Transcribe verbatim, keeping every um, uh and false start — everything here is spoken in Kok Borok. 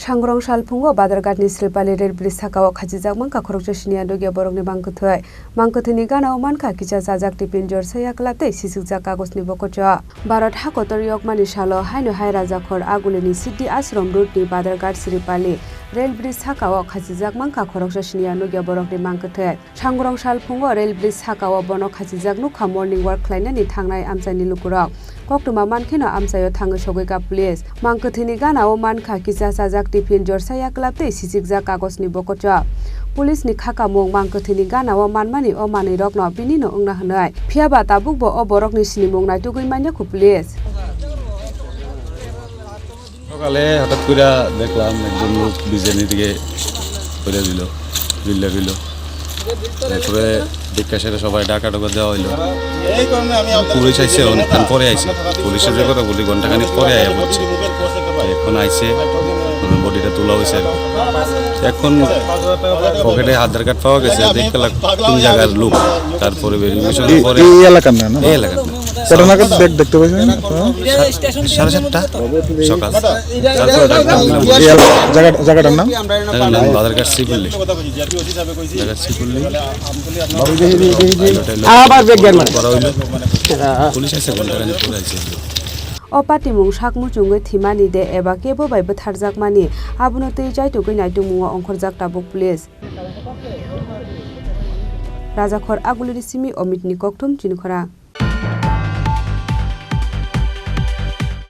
Thangrong salphungo Badharghat ni Sripali rail bridge sakao khachijak mankha khoroksa siniya nukya borokni mangkwthwi. Mangkwthwini ganao mankha kisa chajak tiffin jorsa yakwla tei sisikjak kagojni bokocho. Bharat hakotor yokmani salo haino hai Rajakhor Agulini Siddhi Ashram road ni Badharghat Sripali rail bridge sakao khachijak mankha khoroksa siniya nukya borokni mangkwthwi. Thangrong salphungo rail bridge sakao bono khachijak nukha morning walk khlainani thangnai amchaini lukurok. Koktwma mankheno amchaio thangwi sogwi ka police. Mangkwthwini ganao mankha kisa chajak tiffin jorsa yakwla tei sisikjak kagojni bokocho. Police ni khakamung mangkwthwini ganao manmani o manwirokno binino wngna hwnwi. Phiyaba tabukbo o borokni sinimung naitugwi manya khu police. সকালে হঠাৎ করে দেখলাম একজন লোক ব্রিজের নিচ থেকে পড়ে দিল, বিল্লা দিল। এরপরে দেখে সেটা সবাই ডাকা টোকা দেওয়া হইলো। পুলিশ আইছে অনেকক্ষণ পরে আইছে। পুলিশের যে কথা বলি, ঘন্টাখানিক পরে আইয়া পড়ছে। এখন আইছে, ওনার বডিটা তোলা হয়েছে আর কি। এখন পকেটে আধার কার্ড পাওয়া গেছে, দেখতে লাগ কোন জায়গার লোক। তারপরে ভেরিফিকেশন এই, পরে এই এলাকার না, না? এই এলাকার না। কটা নাগাদ ব্যাগ দেখতে পাইছেন আপনারা? সা-, সাড়ে সাতটা সকাল। তারপরে ডাকলাম। এই এলাকা, জায়গা, জায়গাটার নাম? জায়গার নাম বাদারঘাট শ্রীপল্লী। বাদারঘাট শ্রীপল্লী। আবার ব্যাগ গেল। করা হইলো। পুলিশ আছে, ঘন্টাখানেক পরে আছে। O patimung sak muchungwi thwimani de eba kebo bai bwtharjakmani, abono twi chaitugwi naitugmungo ongkhorjak tabuk police. Rajakhor Agulini simi Omitni kokthum chini khorang.